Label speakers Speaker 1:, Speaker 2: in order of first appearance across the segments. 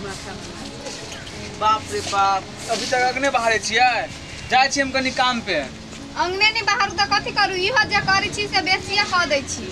Speaker 1: बाप रे बाप, अभी तक अगने बाहरे छियै। जाइ छी हम कनी काम पे।
Speaker 2: अंगने नहीं बाहर त कथि करू, इहो जे करै छी से बेसिए क दै छी।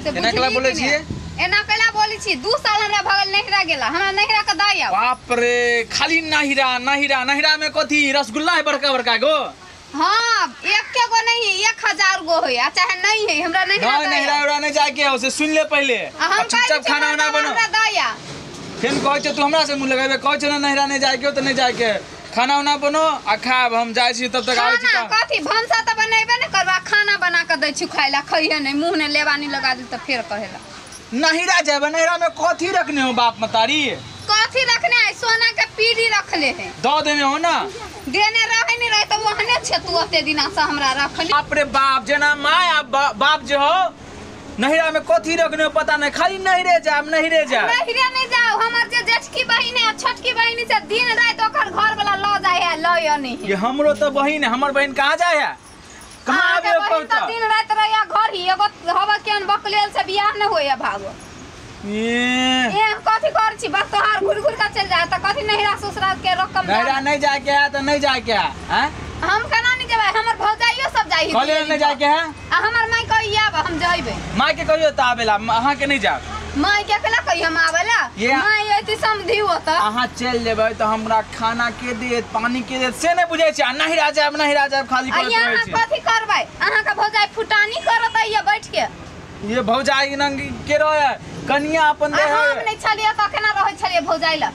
Speaker 2: से
Speaker 1: एना केला बोलै छियै?
Speaker 2: एना केला बोलै छी? 2 साल हमरा भगल नहिरा गेला, हमरा नहिरा के दई आउ।
Speaker 1: बाप रे, खाली नहिरा नहिरा नहिरा में कथी रसगुल्ला है बड़का बड़का गो?
Speaker 2: हां, एक के गो नहीं, 1000 गो है, आ चाहे नहीं है, हमरा नहिरा
Speaker 1: नहीं नहिरा उरा नहीं जाय के हो, से सुन ले पहले। चुपचाप खाना उना बनो,
Speaker 2: हमरा दई आ।
Speaker 1: फेन कहै छै तू हमरा से मुंह लगेबे, कहै छै ना नहिरा नहीं जाय के हो त नहीं जाय के। खाना उना बनो आ खाब, हम जाइ छी तब तक आबै छी।
Speaker 2: कथी भनसा त बनेबे ने करबा, खाना बना के दै छी खाइला, खइहे नहीं, मुंह ने लेवा नहीं लगा दी त फेर कहेला।
Speaker 1: नहिरा जाबे, नहिरा में कथी रखने हो बाप मतारी?
Speaker 2: कथी रखने है? सोना के पीढ़ी रखले है।
Speaker 1: द देने हो ना?
Speaker 2: देने रहे नहीं रहे त ओहने छे तू ओते दिना से हमरा रखले।
Speaker 1: बाप रे बाप, जेना my आ बाप जे हो नहिरा में कथी रखने हो पता नहीं, खाली नहिरे जाब नहिरे जाब।
Speaker 2: नहिरे नहीं जाओ, हमर जे जेठकी बहिन है छोटकी बहिन से दिन रात ओकर घर वाला ल जाय है, ल नहीं।
Speaker 1: ये हमरो त बहिन है, हमर बहिन कहां जाय है? कहां आबे
Speaker 2: बहिन त दिन रात रहया घर ही, एगो हवा केन बकलेल से बियाह न होया भागो।
Speaker 1: ये
Speaker 2: कथी कर छी बस तोहार घुर घुर का चल जाय त कथी नहिरा ससुराल के रकम।
Speaker 1: नहिरा नहीं जाय के है त नहीं जाय के है। हैं
Speaker 2: हम केना नहीं जेबै, हमर भौजाइयो सब जाई है।
Speaker 1: कहलियै नहीं जाय के है?
Speaker 2: आ हमर माई कहिया आब हम जइबै।
Speaker 1: माई के कहियो त आबेला, अहाँ के नहीं जाब।
Speaker 2: माई के अकेला कहियो हम आबेला? माई एती समझी होत।
Speaker 1: अहाँ चल जेबै त हमरा खाना के देत, पानी के देत, से नहीं बुझै छी। आ नहिरा जाब नहिरा जाब खाली करैत रहै छी।
Speaker 2: अहाँ कथी करबै? अहाँ के भौजाई फुटानी करत आइया बैठ के।
Speaker 1: ये भौजाई नंग के रहे कनिया अपन दे है।
Speaker 2: हम नहीं छलियै त केना रहै छलियै भौजाई ल?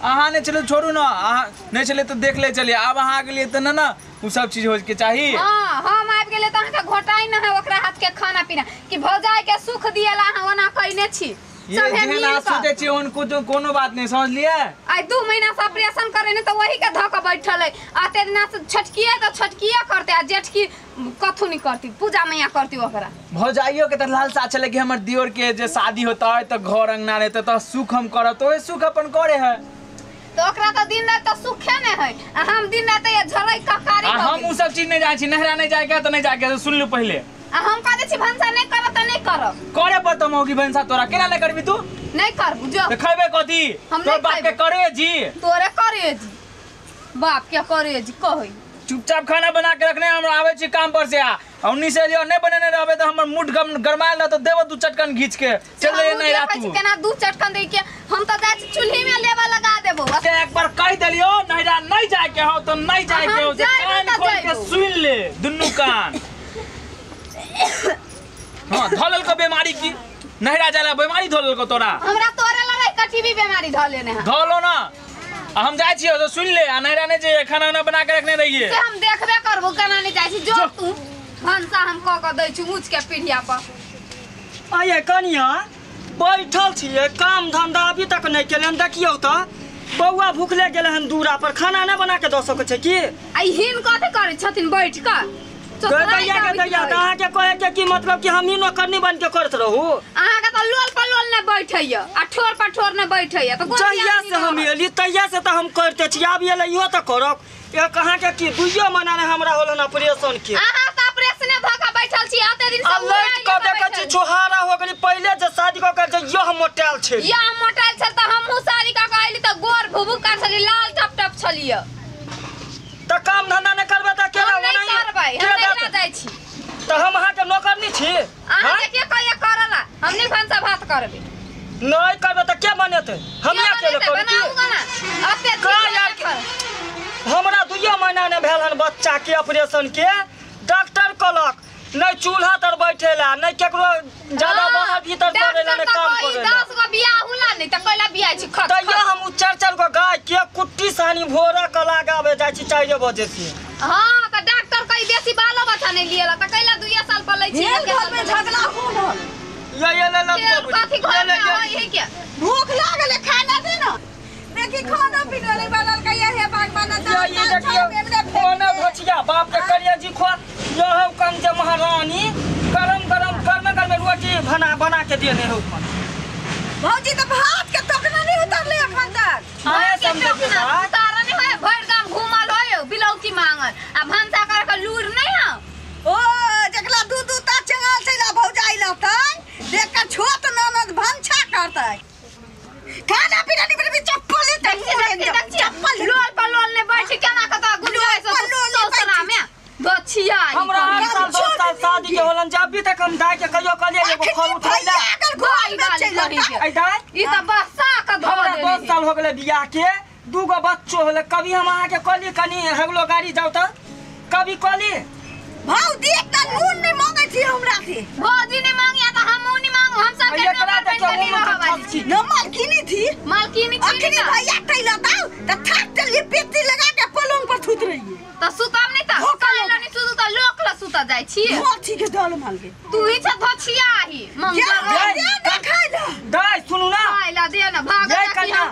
Speaker 1: अहाँ नहीं चले, छोड़ू ना, अहाँ नहीं चले तो देख ले चलिए। आब अहाँ के लिए तो ना ना उ सब चीज हो के चाही।
Speaker 2: हां, हम आबि गेले त अहाँ के घोटाई न है ओकरा हाथ के खाना पीना कि भौजाई के सुख दिएला अहाँ ओना कइने छी।
Speaker 1: सब हे मिल सोचे छी उनको तो कोनो बात नहीं समझलिए।
Speaker 2: आइ 2 महीना से ऑपरेशन करे ने त वही के धक बैठल है। आते दिना से छटकिए त छटकिए करते आ जेठकी कथु नहीं करती, पूजा मैया करती ओकरा।
Speaker 1: भौजाइयो के त लालसा छले कि हमर दियोर के जे शादी होता है त घर अंगना रहते त सुख हम करब, त ओहे सुख अपन करे है।
Speaker 2: तो ओकरा त दिन रात त सुखे ने है, आ हम दिन रात ये झरै ककारी।
Speaker 1: आ हम उ सब चीज नहीं जाय छी, नहरा नहीं जाय के त नहीं जाय के, सुन लू पहले।
Speaker 2: आ हम कह दै छी भनसा नहीं करब त नहीं करब।
Speaker 1: करे पड़तो मौगी भनसा तोरा, केना नहीं करबी तू?
Speaker 2: नहीं करबू जो।
Speaker 1: त खैबे कथी? तोर बाप के करे जी।
Speaker 2: तोरे करे जी, बाप के करे जी कहै।
Speaker 1: चुपचाप खाना बना के रखने, हमरा आबै छी काम पर से। आ उन्नी से लियो नहीं बनेने रहबे त हमर मूड गरमायल त देबो 2 चटकन घीच के चल ले नहीं रात तू।
Speaker 2: केना 2 चटकन दे के हम त जाइ छी चूल्ही में लेवा लगा देबो।
Speaker 1: के एक बार कह देलियो नहिरा नहीं जाय के हो त नहीं जाय के हो, कान खोल के सुन ले दुन्नू कान। हां, धलल को बीमारी की नहिरा जाला बीमारी धलल को तोरा।
Speaker 2: हमरा तोरे लगे कथी भी बीमारी धले ने है।
Speaker 1: धलो ना, हम जाइ छी तो सुन ले। आ नहिरा नहीं जे खाना उना बना के रखने रहिए
Speaker 2: से हम देखबे करबो केना नहीं जाइ छी। जो तू भनसा हम क क दै छी ऊंच के पीढ़िया पर।
Speaker 3: आये कनिया बैठल छियै, काम धंधा अभी तक नहीं केलन। देखियौ त बौआ भूखले गेल हन दूरा पर, खाना नहीं बना के दऽ सकै छै की?
Speaker 2: आ हिन कथी करै छथिन बैठ के?
Speaker 3: दैया के दैया त अहाँ के कहे के की मतलब कि हम ही नौकरनी बन के करत रहू?
Speaker 2: अहाँ के त लोल पर लोल नै बैठैया आ ठोर पर ठोर नै बैठैया। त
Speaker 3: जहिया से हम एली तहिया से त हम करते छी, आब एलै इहो त करक। एक अहाँ के की 2 महीना ने हमरा होलन ऑपरेशन के।
Speaker 2: अहाँ त ऑपरेशने भ के बैठल छी एते दिन से।
Speaker 3: लैट क देखै छी छोहारा हो गेली, पहिले जे शादी क के जे यह मोटायल छै।
Speaker 2: यह मोटायल छल त हमहु शादी क के आइली त गोर भुभुक का छली, लाल टप टप छलिय।
Speaker 3: त काम धंधा नै करबै त केना
Speaker 2: नहीं करबै? हम नहीं जाइ छी।
Speaker 3: त हम अहाँ के नौकरनी छी?
Speaker 2: अहाँ के के कहिया करला? हम नहीं भनसा भात करबै।
Speaker 3: नहीं करबै त के बनेतै? हम अकेले करबै।
Speaker 2: बनाऊ ना अते
Speaker 3: का यार, हमरा 2 महीना ने भेल हन बच्चा के ऑपरेशन के। डॉक्टर कहलक नहीं चूल्हा तर बैठेला, नहीं केकरो ज्यादा बाहर भीतर करेला, नहीं काम करेला।
Speaker 2: 10 गो बियाह होला नहीं त कैला बियाह छी खत।
Speaker 3: तैया हम 4-4 गो गाय के कुट्टी सानी भोरा के लगाबे जाइ छी 4 बजे से।
Speaker 2: हां त डॉक्टर कई बेसी बालो बच्चा नहीं लिएला त कैला 2 साल पर लै छी।
Speaker 4: घर में झगड़ा हो रहल।
Speaker 3: ये ले ले
Speaker 2: कथी घर में होय है के?
Speaker 4: भूख लागल, खाना दे ना। देखी खाना पीना नहीं बनल कहिया हे भगवान।
Speaker 3: ये देखियो कोना भचिया बाप के करिया जी खो यह कम जे महारानी गरम गरम गरम गरम रोटी बना बना के देने हो।
Speaker 4: भौजी त भात के टोकना नहीं उतारले अखन तक।
Speaker 3: आए समझे
Speaker 2: उतारने नहीं होय, भरि गाम घुमल होय बिलौकी मांगल आ भनसा कर के लूर नहीं हो।
Speaker 4: ओ जकला दू दू ता चंगाल छै ला भौजाई लतन देख के छोट ननद भनसा करतै। खाना पीना नहीं बनेबी चप्पल ले चप्पल
Speaker 2: लोल पर लोल ने बैठ केना कत गुजरै ससुरा में बचिया
Speaker 3: हमरा 8 साल 10 साल शादी के होलन जब भी तक हम दाई के कहियो कहलिए एगो फल उठैला
Speaker 2: गोई गाली करी
Speaker 3: ऐ दाई
Speaker 2: ई त बसा के धो
Speaker 3: हमरा
Speaker 2: देली
Speaker 3: 10 साल हो गेलै बियाह के 2 गो बच्चो होले कभी हम अहाँ के कहली कनी हेगलो गाड़ी जाउ त कभी कहली
Speaker 4: भौजी एकटा नून नहीं मांगे छी हमरा से
Speaker 2: भौजी ने मांगिया त हमहू नहीं मांगू हम सब के
Speaker 3: एकरा
Speaker 2: नौकर
Speaker 3: देखियो
Speaker 2: बन के
Speaker 3: मुँह में
Speaker 2: रहवाली
Speaker 3: ठक छी
Speaker 4: न मालकिनी थी
Speaker 2: मालकिनी छी
Speaker 4: अखनी भैया तैला दाऊ त थाक चलिए पेटी लगा के पलंग पर सुत रहिए
Speaker 2: त सुतम नहीं त काहे ला नहीं सुतू त लोक ला सुता जाय छी
Speaker 4: धोछी के दल माल के
Speaker 2: तू ही छ धोछिया ही मंगल
Speaker 4: जा खाइ ला
Speaker 3: दाई सुनू ना
Speaker 2: खाइ ला दे ना भाग
Speaker 3: जय
Speaker 2: जा
Speaker 3: कन्या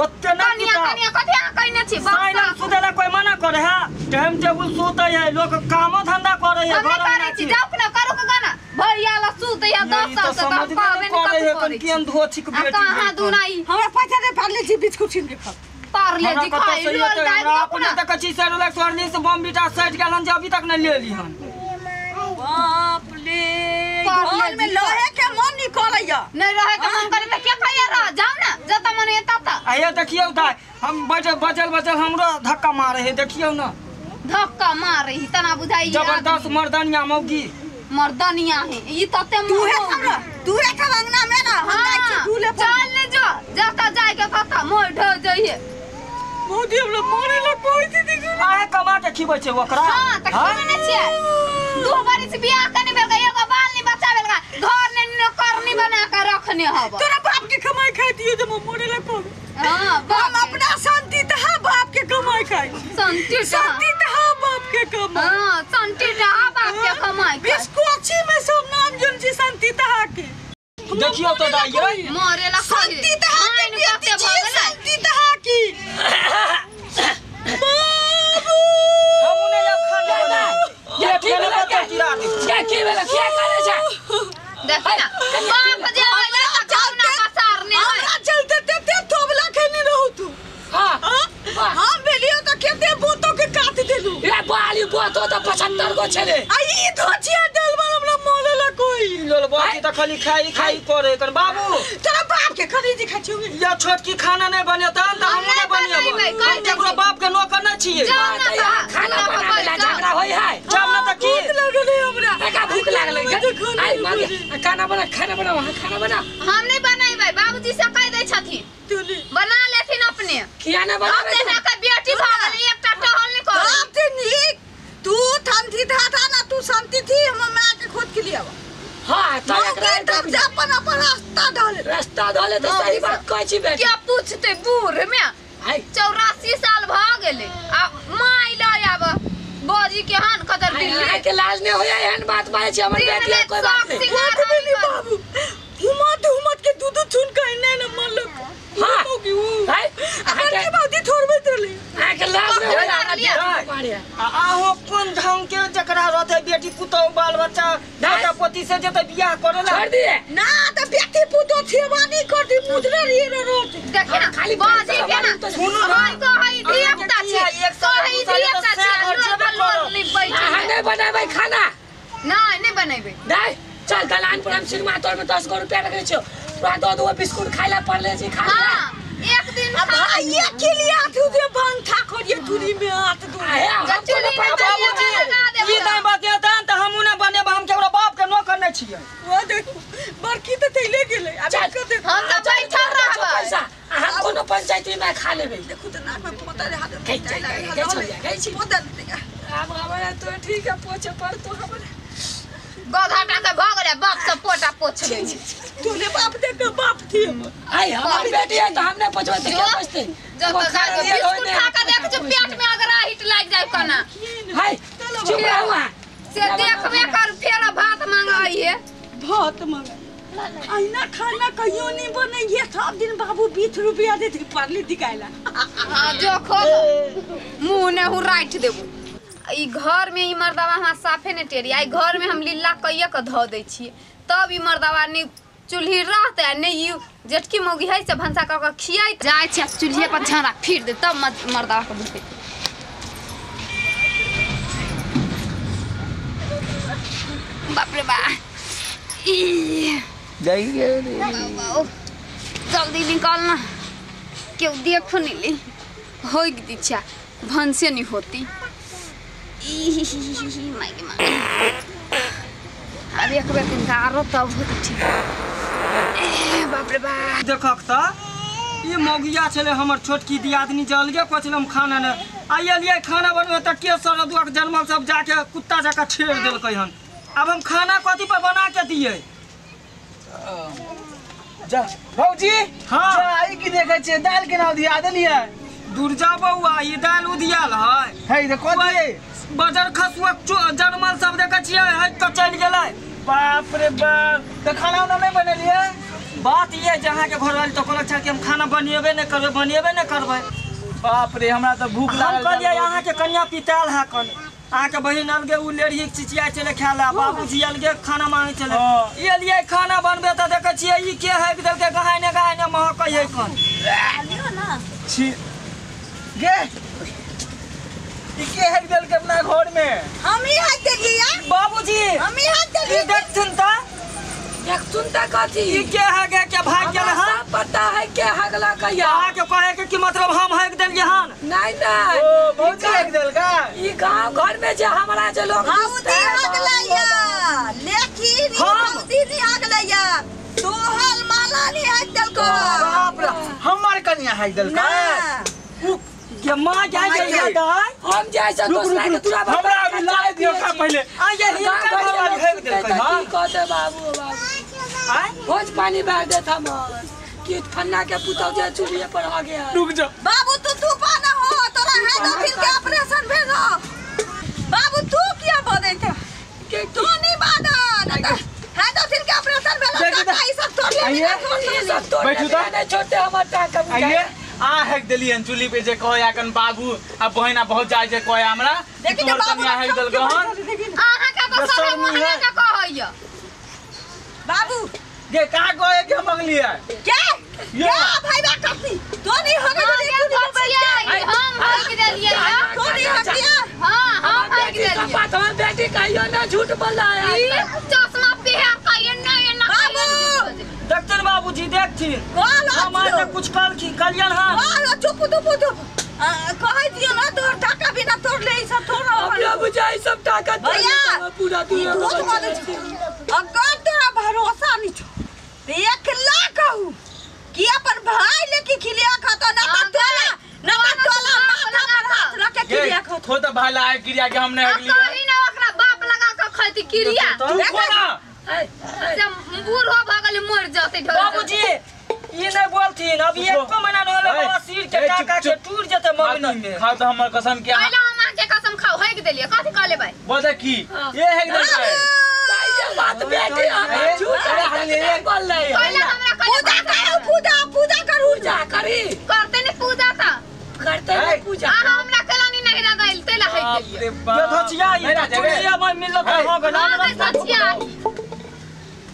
Speaker 3: ओते ना
Speaker 2: कन्या कन्या कथि अहाँ कहने छी
Speaker 3: साइलन सुतेला कोई मना करे है टाइम टेबुल सुते है लोग कामो धंधा करे है
Speaker 2: हम
Speaker 3: घर
Speaker 2: करै छी जाउ ना करू के गाना भैया ला सुते या 10 साल से त हम कहबे नहीं
Speaker 3: करे है
Speaker 2: कथु
Speaker 3: कन
Speaker 2: करै
Speaker 3: केन धोछी के
Speaker 2: आ
Speaker 3: बेटी
Speaker 2: कहाँ दुनाई
Speaker 4: हमरा पैसा दे पारले छी बिस्कुट छीन के खा
Speaker 2: पारले
Speaker 3: हमरा
Speaker 2: जी
Speaker 3: कतऽ
Speaker 2: खाइ
Speaker 3: से
Speaker 2: लोल
Speaker 3: एतै?
Speaker 2: दाबि
Speaker 3: हमरा
Speaker 2: के
Speaker 3: अपने
Speaker 2: अपना
Speaker 3: देखै छी सर सरनी से बम बीटा सटि गेल हन जे अभी तक नहीं ले ली हन
Speaker 4: बाप रे
Speaker 2: पारले
Speaker 4: घर में
Speaker 2: जी
Speaker 4: लहे के मन नहीं करैया
Speaker 2: नहीं रहे के मन करे त के खाइया रह जाउ ना जत मन एता त
Speaker 3: आइए देखियौ दाई हम बचल बचल बचल हमरो धक्का मारे है देखियौ ना
Speaker 2: धक्का मारे ही तना बुझाई
Speaker 3: जबरदस्त मर्दनिया मौगी
Speaker 2: मर्दनिया है ई तते
Speaker 4: तू है हमरा तू है का अंगना में ना हम जाइ छी दूले पर
Speaker 2: चल ले जो जता जाय के कथा मोर ढ जइए
Speaker 4: मोदी हमरा मारे ला कोई दीदी
Speaker 3: आहे कमा के खिबै छै ओकरा
Speaker 2: हां त
Speaker 3: हाँ?
Speaker 2: खिबे नै छियै 2 बरिस बियाह कने भेल एगो बाल नहीं बच्चा भेल घर ने नौकरनी बना के रखने हब
Speaker 4: तोरा बाप के कमाई खाई दियो जे मोरे ला कोई
Speaker 2: हां
Speaker 4: हम
Speaker 2: बाप
Speaker 4: अपना शांति तहा बाप के कमाई खाई छी।
Speaker 2: संति
Speaker 4: शांति तहा बाप के कमाई
Speaker 2: हां संति डहा बाप के कमाई खाई।
Speaker 4: बिस्कोची में सब नाम जन छी शांति तहा के
Speaker 3: देखियौ तो दाई यै
Speaker 2: मरे ला
Speaker 4: शांति तहा के बेटी छी शांति तहा की बाबू
Speaker 3: हमू नै अब खाना बनाबै
Speaker 1: ये
Speaker 3: ये
Speaker 1: की भेलै
Speaker 3: खाना
Speaker 1: के?
Speaker 3: गिरा दे
Speaker 1: के की भेलै के करे छै
Speaker 2: देखी ना बाप जे होइला त खाना पसारने है
Speaker 4: हमरा चलते तेते थोबला खेने रहू तू
Speaker 1: हां
Speaker 4: हाँ? हम भेलियो त केते बोतो के काट देलू
Speaker 1: ए बाली बोतो त 75 गो छले
Speaker 4: आ ई धोचिया डलबल हमरा मोले ला कोई
Speaker 3: लोल बाकी त खाली खाई खाई करे कन बाबू
Speaker 4: तोरा बाप के खरीदी खाइ छियौ
Speaker 3: या छोटकी खाना नहीं बनेता त
Speaker 2: हम
Speaker 3: हमू
Speaker 2: नहीं
Speaker 3: नहीं बनेबै
Speaker 2: बनेबै, कहि
Speaker 3: हम केकरो
Speaker 2: दै छी।
Speaker 3: बाप के नौकर नहीं छियै
Speaker 2: जाउ ना
Speaker 1: त खाना बनाबै ला झगड़ा होय है
Speaker 3: जब ना त की
Speaker 4: भूख लगल है हमरा
Speaker 1: एका भूख लागलै आई मांगे खाना बना खाना बना वहां खाना बना
Speaker 2: हम नहीं बनेबै बाबूजी से कहि दै छथिन
Speaker 4: तूने
Speaker 2: बना लेथिन अपने
Speaker 1: किया ना
Speaker 2: हम
Speaker 1: बनाबै
Speaker 2: तेना के बेटी भऽ गेलै एकटा टहल नहीं करै
Speaker 4: बाप थे नीक तू शांति था था ना तू शांति थी हम मां के खोद के लिए आवा
Speaker 1: हां त एकरा
Speaker 4: मौके तब से अपन अपन रास्ता ढल
Speaker 1: रास्ता धले त सही बात कहै छी बेटी
Speaker 2: क्या पूछते बूढ़ में
Speaker 1: आई
Speaker 2: 84 साल भऽ गेलै आ माय लऽ आब बाजी के हन कदर दिल्ली
Speaker 1: आई के लाज नहीं होया एहन बात बाजै छी हमर
Speaker 2: दिन
Speaker 1: बेटी
Speaker 2: राति
Speaker 1: कोई बात
Speaker 2: शौक
Speaker 1: नहीं
Speaker 2: सिंगार
Speaker 4: बात
Speaker 2: हई
Speaker 4: नहीं बाबू हुमत हुमत के दूध चुन के ने न मरलक
Speaker 1: हां
Speaker 4: मौगी ऊ
Speaker 1: आई
Speaker 4: अगर के बाबू थोड़बे चले
Speaker 1: आई के लाज नहीं होया
Speaker 2: मारलियै।
Speaker 1: मारिया
Speaker 3: आ आहो कोन ढंग के जकरा रहते बेटी पुतहु बाल बच्चा
Speaker 1: दाई।
Speaker 3: बेटा पोती से जेते बियाह करे ला
Speaker 1: छोड़ दिए
Speaker 4: ना त बेटी पुतो छेवानी कर दी मुदरे रे रोत
Speaker 2: देखी ना
Speaker 1: खाली
Speaker 2: बाजी के ना
Speaker 3: सुनू ना।
Speaker 2: हई कहई धिया-पुता
Speaker 3: अहाँके
Speaker 2: छी
Speaker 3: की है, एक साल,
Speaker 2: कहई
Speaker 3: दू साल
Speaker 2: धिया-पुता
Speaker 3: तऽ
Speaker 2: छी
Speaker 3: सएह घर
Speaker 2: लोल
Speaker 3: जेबे
Speaker 2: पर लोल
Speaker 3: करब।
Speaker 2: नहीं बैठे
Speaker 1: अहाँ नहीं बनाबै खाना
Speaker 2: नहीं नहीं बनेबै
Speaker 1: नहीं चल दलान पर हम सिनेमा तोर में 10 गो रुपया रखने छियो तोरा दो दो बिस्कुट खाइ ला पड़ले छी खा ले
Speaker 2: हाँ एक दिन
Speaker 4: आ भाई के लिए हाथ दे भांग था करिए दूरी में हाथ दूरी
Speaker 1: आहे हम कोनो
Speaker 2: चुल्ही में
Speaker 1: पैसा
Speaker 2: चुल्ही में लगा देबै
Speaker 3: ई नहीं बतेतन त हमू नहीं बनेबै हम केकरो बाप के नौकर नहीं छियै
Speaker 4: वो देखो बड़की त थैले गेलै अब
Speaker 1: चल।
Speaker 4: कर देखो
Speaker 2: हम तऽ बैठल रहबै
Speaker 1: पैसा आ हम कोनो पंचायती में खा लेबै
Speaker 4: देखो त नाक में पोता रे हाथ
Speaker 1: गई, गई, गई, गई, चल, गई छी।
Speaker 4: पोता दे
Speaker 1: आब हमरा तो ठीक है पोछे पर तो हमरा
Speaker 2: गधा टा के भऽ गेलै बाप से पोटा पोछबै
Speaker 4: तोले बाप देख के बाप थी हमर
Speaker 1: आई हमर बेटी है तो हम नहीं पोछबै त के पोछतै
Speaker 2: जब तक बिस्कुट खा के देख जो पेट में अगर हिट लागि जाय कना
Speaker 1: हाय चुप रहू अहाँ
Speaker 2: से देखबे कर फेर भात मांगै
Speaker 4: भात मांगे अहिना खाना कहियो नहीं बनैये सब दिन बाबू 20 रुपया देते पारली दिखाइला
Speaker 2: हाँ जो खो मुँह ने हु राखि देबू ई घर में ई मर्दवा हमरा साफे ने टेरी आई घर में हम लीला कइये के धो दै छियै तब ई मर्दवा ने चूल्ही रहतै आ ने ई जेठकी मौगी है से भनसा कऽ के खियाइत जाइ छै चूल्हे पर झाड़ा फिर दे तब मर्दवा के बुझतै। बाप रे बा ई जल्दी निकालना क्यों देखो नहीं ले हो दीक्षा भनसे नहीं होती। अब एक बेर दिन आरो तब होती ठीक। बाप रे बाप
Speaker 3: देखक त ई मौगिया छले हमर छोटकी दियादनी जल गे कहै हम खाना ने आइ एलियै खाना बनबै त के सरदुआ के जनमल सब जाके कुत्ता जकाँ छेड़ देलकै हन। अब हम खाना कथी पर बना के दियै?
Speaker 1: जा भौजी।
Speaker 3: हाँ
Speaker 1: जा ई की देखै छियै दाल केना उधिया देलियै?
Speaker 3: दुर्जा बौआ ई दाल उधियाल है।
Speaker 1: है देखो दियै
Speaker 3: बजर खसुआ जनमल सब देखै छियै है त चलि गेलै।
Speaker 1: बाप रे बाप त खाना उना नहि बनेलियै?
Speaker 3: बात ये जे अहाँके घर वाली तऽ कहलक कि हम खाना बनेबे नहि करबै बनेबे नहि करबै।
Speaker 1: बाप रे हमरा तऽ भूख लागल।
Speaker 3: हम कहलियै अहाँके कनिया पितायल है कन अहाँके बहिन अलगे उ लेढ़ी चिचिया चले खाय ला बाबूजी अलगे खाना मांगे चले। ई एलियै खाना बनबे तऽ देखै छियै ई के हैक देलकै गहाइने गहाइने महकै है कन।
Speaker 1: छी गे ई के हैक देलकै अपना घर में?
Speaker 4: हम ही हैक देलियै
Speaker 3: बाबूजी
Speaker 4: हम ही हैक देलियै।
Speaker 3: देखथिन तऽ
Speaker 5: देखथुन त कथी
Speaker 3: ई के है गे के भाग गेल हन?
Speaker 5: सब पता है के हगला कहिया।
Speaker 3: अहाँ के कहे के की मतलब हम हैक देलियै हन?
Speaker 5: नहीं नहीं
Speaker 1: ओ भौजी हैक देलकै।
Speaker 5: ई गांव घर में जे हमरा जे लोग
Speaker 4: भौजी हगलैया लेकिन ई भौजी नहीं हगलैया तोहर माला नहीं हैक देलको।
Speaker 1: बाप रे हमर कनिया हैक देलकै?
Speaker 3: उ के मां जाय गेल दाय
Speaker 5: हम जाय से दोसरा के तुरा
Speaker 1: हमरा अभी लाय दियो का पहिले।
Speaker 3: आ ये हिनकर घरवाली हैक देलकै।
Speaker 5: हां की कहते बाबू बाबू
Speaker 3: आय
Speaker 5: भोज पानी बार देत हमर कि फन्ना के पुतौ जे चूल्हे पर आ गया।
Speaker 1: रुक जा
Speaker 4: बाबू तू तूफान हो तोरा है तो फिर के ऑपरेशन भेजो। बाबू तू किया बदैत के तू नहीं बादा है तो फिर के ऑपरेशन भेलो का ई सब तोड़ ले
Speaker 5: ई सब तोड़
Speaker 1: बैठू त
Speaker 5: नहीं छोड़ते हमर टाका।
Speaker 1: आइए आ हैक देलियन चूल्ही पे जे कहया कन बाबू आ बहिना बहुत जाय जे कहया हमरा
Speaker 4: देखि त बाबू
Speaker 1: हैक देलकै हन।
Speaker 2: अहाँ का तो सब मुहने का कहैया
Speaker 4: बाबू
Speaker 1: गे का कहे के हम मंगलियै
Speaker 4: के क्या भाई बा करती तो नहीं होगे
Speaker 2: हम हैक देलियै
Speaker 4: तो नहीं हकिया।
Speaker 2: हां हम हैक देलियै।
Speaker 5: बात हमर बेटी कहियो ना झूठ बोल रहा है।
Speaker 2: चश्मा पहिर कहियो ना ये ना
Speaker 4: बाबू।
Speaker 3: डॉक्टर बाबूजी देखथिन हमार से कुछ कहलखिन कहलियन हां।
Speaker 4: हां चुप चुप चुप कहै दियो ना तोर टाका बिना तोड़ ले ई सब तोड़।
Speaker 5: अब बुझा ई सब टाका
Speaker 4: भैया
Speaker 5: पूरा दुनिया
Speaker 4: अगर तोरा भरोसा नहीं छो 1 लाख कहू कि अपन भाई लेके खिलिया खाता ना त तोला ना त तोला माथा पर हाथ रख के खिलिया खाता।
Speaker 1: हो त भाई लाए क्रिया के हमने अगली
Speaker 2: कही ना ओकरा बाप लगा के खैती क्रिया
Speaker 1: तू कोना
Speaker 2: से बूढ़ हो भगल मर जते।
Speaker 3: बाबूजी ई नहीं बोलथिन अब एको महीना न होले बाबा सिर के टाका के टूट जते मगनी में।
Speaker 1: खा त हमर कसम के
Speaker 2: पहले हम अहाँ के कसम खाओ हैक देलियै कथि कहले भाई
Speaker 1: बोल की ये हैक देलकै?
Speaker 5: ये बात बेटी हमर झूठ है बोल रही है।
Speaker 2: पहले हमरा
Speaker 4: पूजा करू पूजा पूजा करू
Speaker 5: पूजा करी
Speaker 2: करते ने पूजा त
Speaker 5: करते ने पूजा।
Speaker 2: अहाँ हमरा कलानी नहीं रगैल तेला हैक देलियै।
Speaker 3: ये धचिया ई चुड़िया में मिलत हो गेल।
Speaker 2: धचिया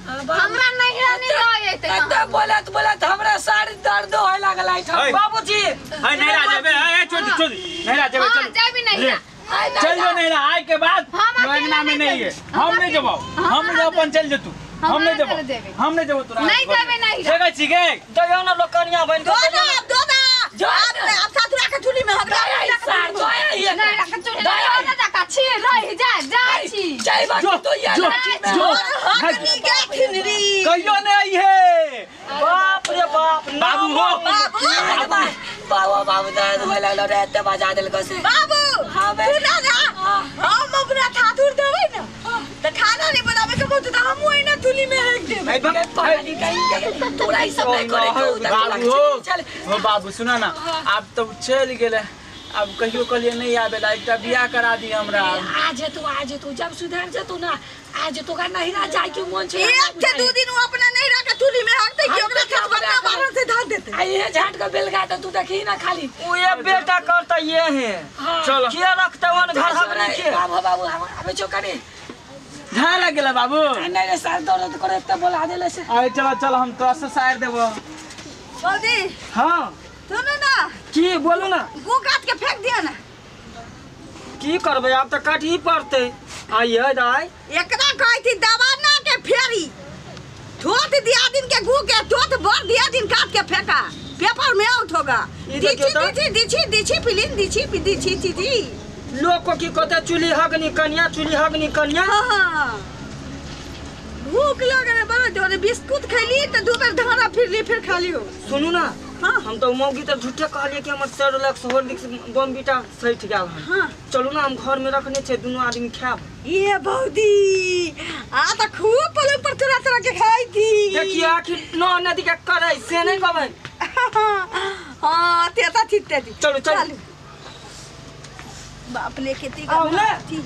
Speaker 2: हमरा नहीं रानी रहे ते
Speaker 5: कते बोलत बोलत हमरा सारी दर्द होय लागल है।
Speaker 3: बाबूजी
Speaker 1: है नहीं रा जेबे है छोड़ छोड़ नहीं रा जेबे
Speaker 2: चल जेबी नहीं
Speaker 1: चल जो नहीं रा आए के बाद योजना में नहीं है हम नहीं जबाओ हम नहीं अपन चल जतू हम नहीं जबाओ हम नहीं जबाओ तोरा
Speaker 2: नहीं जेबे नहीं
Speaker 1: जगह छी गे
Speaker 3: दयो ना लोग कनिया बन के
Speaker 4: दो ना दो ना आप साथ रख चूली में हमरा
Speaker 5: सार दो ये
Speaker 2: नहीं रख चूली में ना जा छी रह जा जा छी
Speaker 5: जाइबा तो ये
Speaker 1: जो
Speaker 4: हकनी के खिनरी
Speaker 1: कहियो नहीं आई है।
Speaker 3: बाप रे बाप
Speaker 1: बाबू हो
Speaker 4: बाबू
Speaker 5: बाबू बाबू दर्द होय लागल रे एते बजा देलको से
Speaker 4: बाबू।
Speaker 5: हां
Speaker 4: तू ना ना हम अपना ठाकुर देबै ना त खाना नहीं बनावे के बोलत त हम ओइ ना चूली में रख देबै।
Speaker 5: पानी कहीं तोरा ई सब नहीं करे के
Speaker 1: बाबू हो हो बाबू सुना ना आप तो चल गेले अब कहियो कहलिए नहीं आबेला एकटा बियाह करा दी हमरा।
Speaker 5: आज तू जब सुधर जतू ना आज तो का नहीं ना जाय के मन छै
Speaker 4: एक से दू दिन वो अपना नहीं रख चूली में हकते कि ओकरा खतबना बाहर से धार देते
Speaker 5: आ ये झाट के बेलगा त तू देखी ना खाली
Speaker 3: उ ये बेटा करता ये है
Speaker 1: चलो
Speaker 3: के रखते वन घर हमनी के
Speaker 5: बाबू बाबू हम आबे छो कनी
Speaker 1: झा लग गेला बाबू।
Speaker 5: नहीं रे सर दर्द करे त बोला देले से।
Speaker 1: अरे चलो चलो हम तोरा से सायर देबो
Speaker 4: जल्दी।
Speaker 3: हां
Speaker 4: सुनो ना
Speaker 3: की बोलू ना
Speaker 4: गु काट के फेंक दिया ना।
Speaker 3: की करबे आब त काट ही पड़ते। आइए दाई
Speaker 4: एकरा कहै थी दवा ना के फेरी थोत दिया दिन के गु के थोत बर दिया दिन काट के फेंका पेपर में आउट होगा।
Speaker 3: ई देखियो
Speaker 4: दीछी
Speaker 3: तो।
Speaker 4: दीछी दीछी दीछी फिलिम दीछी दीछी दीछी।
Speaker 3: लोग को की कहते चूल्ही हगनी कन्या, चूल्ही हगनी कन्या।
Speaker 4: हाँ भूख लगे रे बड़ा जोरे, बिस्कुट खैली तो दू बेर धारा फिरली फिर खाली हो।
Speaker 3: सुनू ना
Speaker 4: हाँ।
Speaker 3: हम तो मौगी तो झूठे कहलिए कि हमर सेरोलैक्स हॉर्लिक्स बॉम्बिटा सठि गेल हन।
Speaker 4: हाँ।
Speaker 3: चलू ना हम घर में रखने छे दुनू आदमी खायब।
Speaker 4: ये भौजी आ त खूब पलंग पर चुरा चुरा के खाई थी।
Speaker 3: देखिए आखिर नौ नदी के करै से नहीं कहबै।
Speaker 4: हाँ तेता ठीक ते
Speaker 3: चलू, चलू।
Speaker 4: बाप ले खेती
Speaker 3: आउ ना।
Speaker 4: थी।